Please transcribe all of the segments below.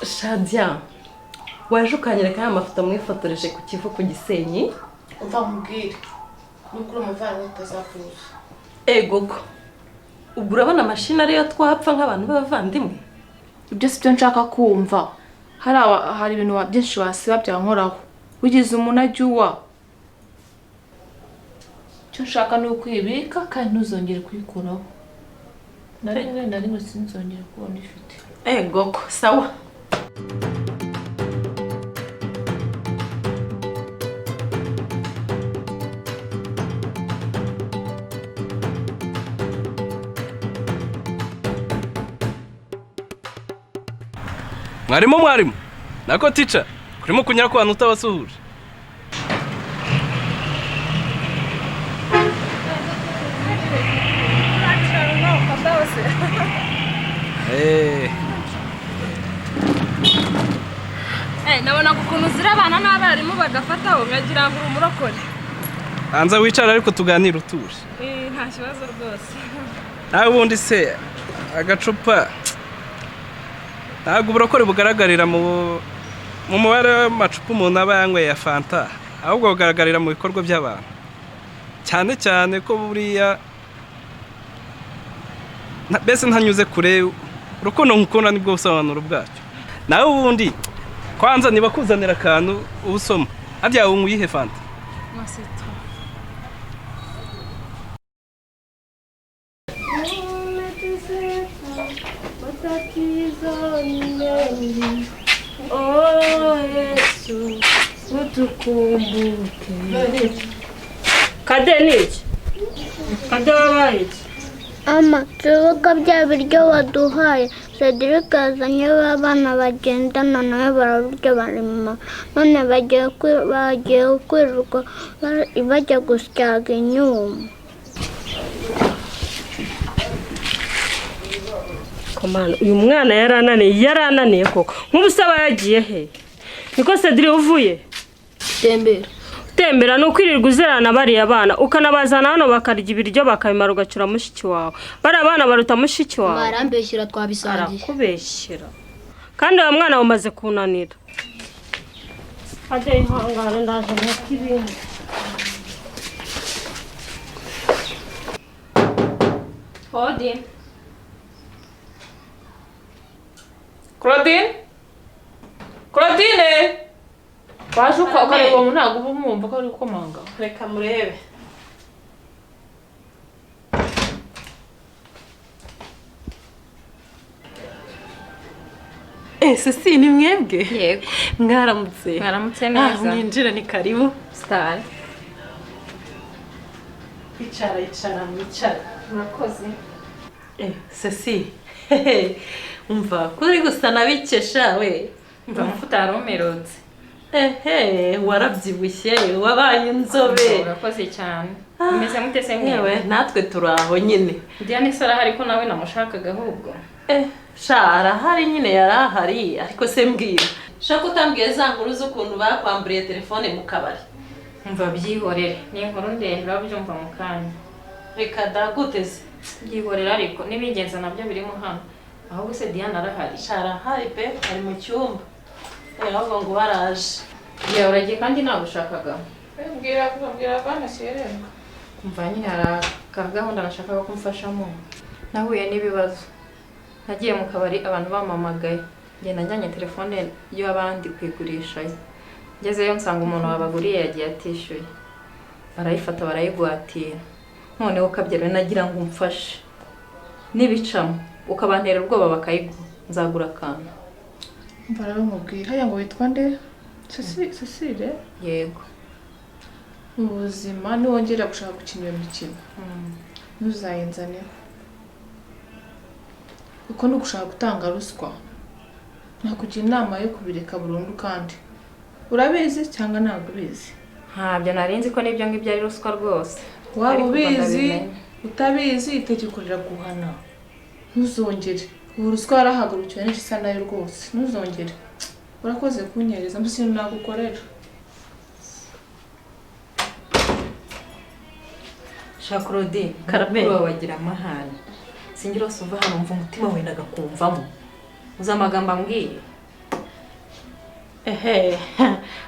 Shadia, waje ukanyereka ya mafoto mwifotoreje ku Kivu ku Gisenyi? Umva nkubwire, nubwo uri umuvandimwe utazapfuza. Ego ko ubwo urabona mashini ariyo twapfa nk'abantu b'abavandimwe? Ibyo si byo nshaka kumva. Hari ibintu byinshi wasiba byankoraho. Wigize umunajyuwa. Icyo nshaka ni ukwibika kandi ntuzongere kuyikoraho. Na rimwe na rimwe sinzongere kubona ifite. Ego ko sawa. Mwarimu, mwarimu, nako teacher, kurimo kunyara ku bantu utabasuhuje. Nabonaga ukuntu uzira abana n'abarimu bagafataho nkagira ngo uri umurokore. Anza wicara ariko tuganire utuje. Nta kibazo rwose. Nawe ubundi se agacupa ntabwo uburokore bugaragarira mu mubare w'amacupa umuntu aba yanyweye ya fanta, ahubwo bugaragarira mu bikorwa by'abantu. Cyane cyane ko buriya mbese ntanyuze kure, urukundo nkukunda nibwo busobanuro bwacyo. Nawe ubundi kwanza niba kuzanira akantu ubusoma, harya unywa iyihe fanta? Kade ni iki? Kade wabaye iki? Ama tuvuga bya biryo waduhaye, Cedric azanye abana bagendana nawe barabirya barima, none bagiye kwirirwa bajya gusyaga inyuma. Komana, uyu mwana yarananiye koko. Nk'ubu se aba yagiye he? Niko Cedric uvuye? Tembera. Tembera ni ukwirirwa uzerana bariya bana ukanabazana hano bakarya ibiryo bakabimara ugacura mushiki wawe. Bariya bana baruta mushiki wawe. Barambeshyira twabisangiye. Arakubeshyira. Kandi uwo mwana wamaze kunanira. Ade ihangane ndaje ntakibindi. Claudine. Claudine? Claudine! Waje ukareba uwo ntabwo uba umwumva ko ari gukomanga. Reka murebe. Ceci ni mwebwe? Yego. Mwaramutse. Mwaramutse neza. Mwinjire ni karibu. Star. Icara icara mwicara. Murakoze. Ceci. Umva kuri gusa nabikesha we. Mva amavuta yaromerotse. Ehe, warabyibushye, wabaye inzobe. Urakoze cyane. Umeze mute se mwewe? Yewe, natwe turaho nyine. Diane se arahari ko nawe namushakaga ahubwo. Sha arahari nyine yarahari, ariko se mbwira. Shaka utambwiye za nkuru z'ukuntu bakwamburiye telefone mu kabari. Umva byihorere, ni inkuru ndende urabyumva mu kanya. Reka daguteze. Byihorere ariko n'ibigenza nabyo birimo hano. Ahubwo se Diane arahari. Sha arahari pe, ari mu cyumba. Ahubwo ngo baraje. Ya uragiye kandi nagushakaga. Mbwira bana cyererwa. Umva nyine hari akagahunda nashakaga ko mfashamo. Nahuye n'ibibazo. Nagiye mu kabari abantu bamamagaye. Ngenda njyanye telefone y'abandi kuyigurishayo. Ngezeyo nsanga umuntu wabaguriye yagiye atishyuye. Barayifata barayigwatira. Noneho ukabyara nagira ngo umfashe. Nibicamo ukabantera ubwoba bakayiguha nzagura akantu. Umva rero nkubwire, haya ngo witwa nde? Cecile? Yego. Mu buzima niwongera gushaka gukina iyo mikino ntuzayinzaneho. Uko ni ugushaka gutanga ruswa. Nakugira inama yo kubireka burundu kandi. Urabizi cyangwa ntabwo ubizi? Ntabyo narinzi ko n'ibyo ngibyo ari ruswa rwose. Waba ubizi utabizi itegeko riraguhana. Ntuzongere. Ubu ruswa yarahagurukiwe n'icyo isa nayo rwose. Ntuzongere. Urakoze kunyereza mbese nagukorera. Sha Claudine, Karame. Wagira amahane. Singira uva hano mva umutima wendaga kumvamo. Uza amagambo ambwiye. Ehe,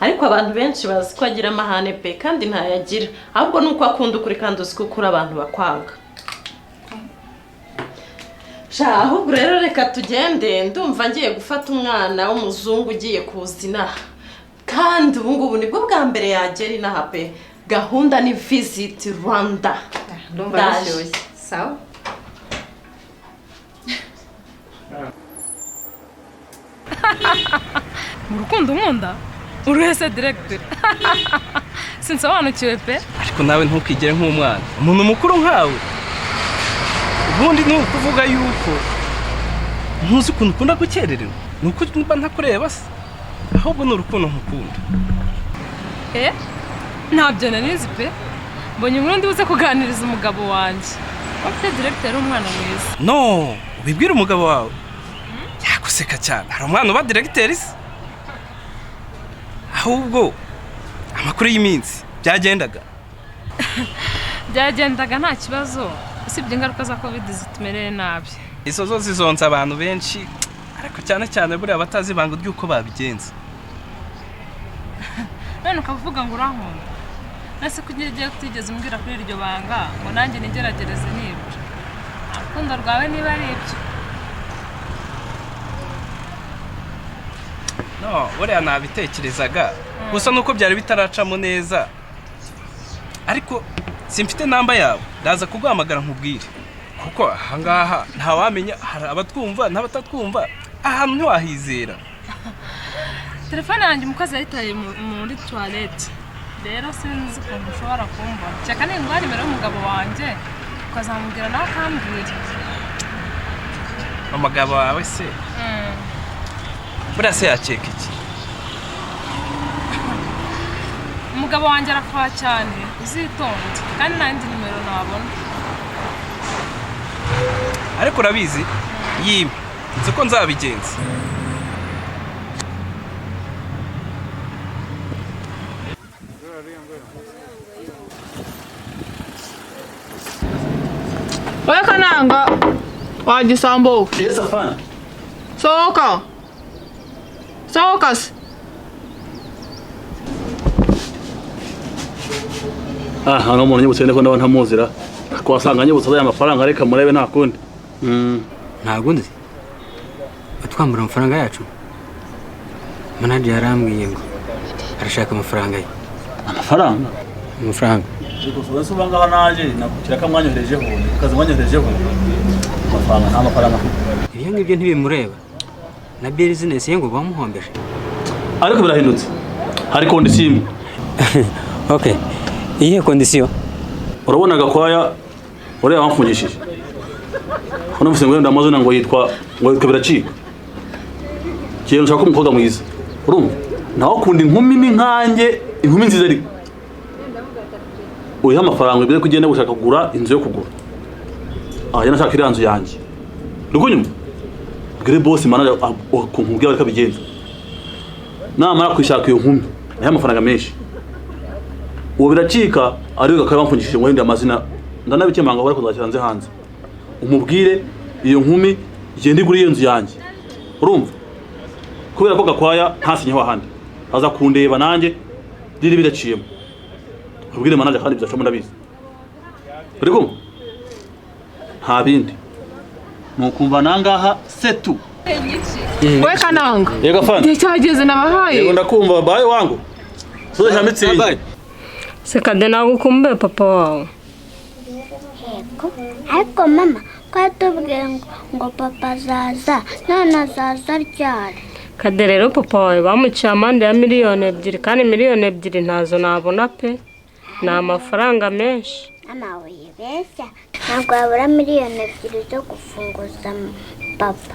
ariko abantu benshi bazi ko agira amahane pe, kandi ntayagira, ahubwo ni uko akunda ukuri kandi uzi ko ukuri abantu bakwanga. Sha, ahubwo rero reka tugende, ndumva ngiye gufata umwana w'umuzungu ugiye kuza inaha, kandi ubu ngubu nibwo bwa mbere yagera inaha pe. Gahunda ni Visit Rwanda. Ndumva Ndaje. bishyushye. Sawa. Mu rukundo nkunda uruhese directeur, sinsobanukiwe pe. Ariko nawe ntukigere nk'umwana, umuntu mukuru nkawe. Ubundi ni ukuvuga yuko ntuzi ukuntu ukunda gukerererwa, ni uko mba ntakureba se, ahubwo ni urukundo nkukunda. Eh, ntabyo nanizi pe. Mbonye inkuru ndibuze kuganiriza umugabo wanjye. Ufite directeur ari umwana mwiza. No ubibwire umugabo wawe, yaguseka cyane. Hari umwana uba diregiteri se? Ahubwo amakuru y'iminsi, byagendaga? Byagendaga nta kibazo, usibye ingaruka za Covid zitumereye nabi. Izo zo zizonza abantu benshi, ariko cyane cyane buriya batazi ibanga ry'uko babigenza. None ukavuga ngo urankunda, nase ko ugiye kutigeze umbwira kuri iryo banga ngo nanjye nigeragereze nibyo urukundo rwawe niba ari ibyo. No buriya nabitekerezaga gusa nuko byari bitaracamo neza, ariko simfite namba yawe, ndaza kuguhamagara nkubwire, kuko ahangaha ntawamenya, hari abatwumva n'abatatwumva, ahantu ntiwahizera. Telefone yanjye umukozi yayitaye muri toilette, rero sinzi ukuntu ushobora kumbona. Cyaka ninguha nimero y'umugabo wanjye ukazamubwira nawe akambwira. Umugabo wawe se buriya se yakeka iki? Umugabo wanjye arafuha cyane, uzitonde, kandi nta yindi nimero nabona. Ariko urabizi yimwe, nzi ko nzabigenza. Wowe Kananga wa gisambo we. Yes, afana. Sohoka, sohoka se. Ah, hano umuntu nyibutse ndiko ndabona ntamuzira. Kwasanga nyibutse aya mafaranga, reka murebe nta kundi. Ntabwo nzi batwambura amafaranga yacu. Manager yarambwiye ngo arashaka amafaranga ye. Amafaranga? Amafaranga. Ariko se uba ngaha naje nakukira kamwanyoherejeho, kazi mwanyoherejeho. Amafaranga nta mafaranga afite. Ibyo ngibyo ntibimureba. Na business ye ngo bamuhombeje. Ariko birahindutse. Hari condition imwe. Okay. Iyihe condition? Urabona Gakwaya uriya wamfungishije. Hano mvise ngo ndamazina ngo yitwa biracika. Kiye nshaka umukobwa mwiza. Urumva? Nawe akunda inkumi ni nkanjye, inkumi nziza ariko. Uriha amafaranga ibyo kugenda gushaka kugura inzu yo kugura. Ah, yana nashaka iriya nzu yanjye. Ruko nyuma. Bwire boss manager kunkubwira ariko bigenza. Namara kwishaka iyo nkumi, nayo amafaranga menshi. Uwo biracika ariko Gakwaya bamfungishije ngo ndamazina ndanabikemanga bari kuzakira nze hanze. Umubwire iyo nkumi igenda igura iyo nzu yanjye. Urumva? Kubera ko Gakwaya ntasinyeho ahandi. Aza kundeba nanjye diri bidaciyemo. Ubwire manager kandi bizacamo ndabizi. Uri kumva? Nta bindi. Nukumva nangaha setu. Wowe Kananga. Yego afana. Igihe cyageze nabahaye. Yego ndakumva baye wangu. Soza cya mitsingi. Se Kade, ntabwo ukumbuye papa wawe? Yego, ariko mama ko yatubwiye ngo papa azaza, none azaza ryari? Kade rero papa wawe bamuciye amande ya 2 miliyoni, kandi 2 miliyoni ntazo nabona pe, ni amafaranga menshi. Mama wibeshya, ntabwo yabura 2 miliyoni zo gufunguza papa,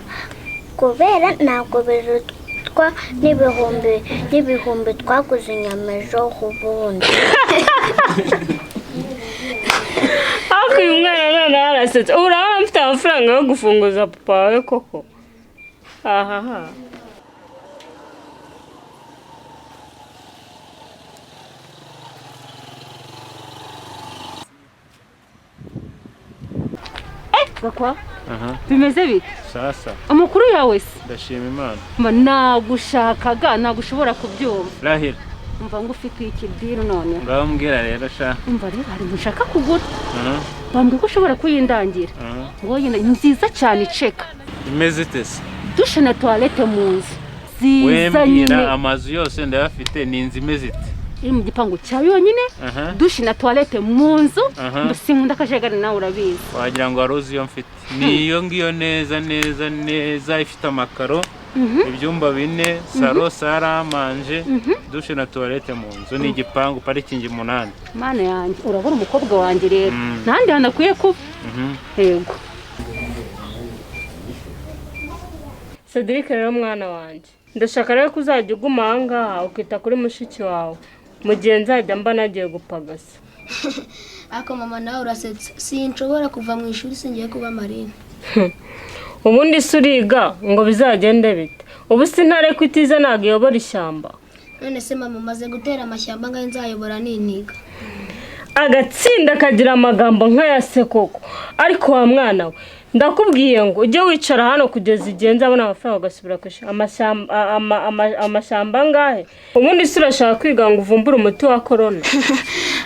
kubera ntabwo birutwa n'ibihumbi n'ibihumbi twaguze inyama ejo bundi. Ariko uyu mwana noneho arasetse. Ubu urabona mfite amafaranga yo gufunguza papa wawe koko? Ahaha. Gakwa. Bimeze bite? Sasa. Amakuru yawe se? Ndashima Imana. Mba nagushakaga, ntabwo ushobora kubyumva. Rahira. Umva ngo ufite ikidiri none. Ngaho mbwira rero sha. Umva rero hari inzu nshaka kugura. Bambwiye ko ushobora kuyindangira. Ngo yenda ni nziza cyane iceka. Imeze ite se? Douche na toilette mu nzu. Nziza nyine. Wembwira amazu yose ndayafite, ni inzu imeze ite? Iri mu gipangu cya yonyine. Douche na toilette mu nzu. Mbese nkunda akajagari nawe urabizi. Wagira ngo wari uzi iyo mfite. Ni iyo ngiyo neza neza neza, ifite amakaro, ibyumba 4, salo, salle à manger, douche na toilette mu nzu, ni igipangu, parikingi 8. Mana yanjye, urabona umukobwa wanjye rero. Ntahandi hantu akwiye kuba. Yego. Cedric rero mwana wanjye, ndashaka rero ko uzajya uguma aha ngaha ukita kuri mushiki wawe mu gihe nzajya mba nagiye gupagasa. Ako mama nawe urasetsa, sinshobora kuva mu ishuri singiye kuba marine. Ubundi se uriga ngo bizagende bite? Ubu se intare ko itize ntabwo iyobora ishyamba. None se mama umaze gutera amashyamba ngahe nzayobora nintiga? Agatsinda kagira amagambo nk'aya se koko. Ariko wa mwana we, ndakubwiye ngo ujye wicara hano kugeza igihe nzabona amafaranga ugasubira ku ishuri. Amashyamba angahe? Ubundi se urashaka kwiga ngo uvumbure umuti wa korona?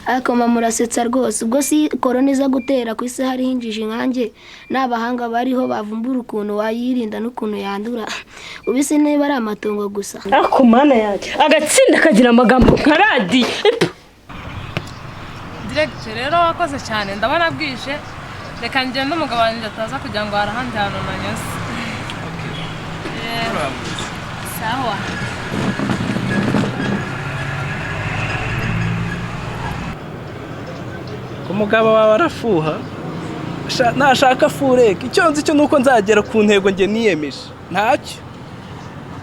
Ariko mama urasetsa rwose, ubwo si korona iza gutera ku isi hariho injiji nkanjye n'abahanga bariho bavumbura ukuntu wayirinda n'ukuntu yandura. Ubu isi niba ari amatongo gusa. Ariko mana yanjye, agatsinda kagira amagambo nka radiyo. Diregiteri rero wakoze cyane, ndabona bwije. Reka ngende umugabo wanjye ataza kugira ngo hari ahandi hantu nanyuze. Sawa. Umugabo wawe arafuha, nashaka fureke. Icyo nzi cyo nuko nzagera ku ntego nge niyemeje. Ntacyo.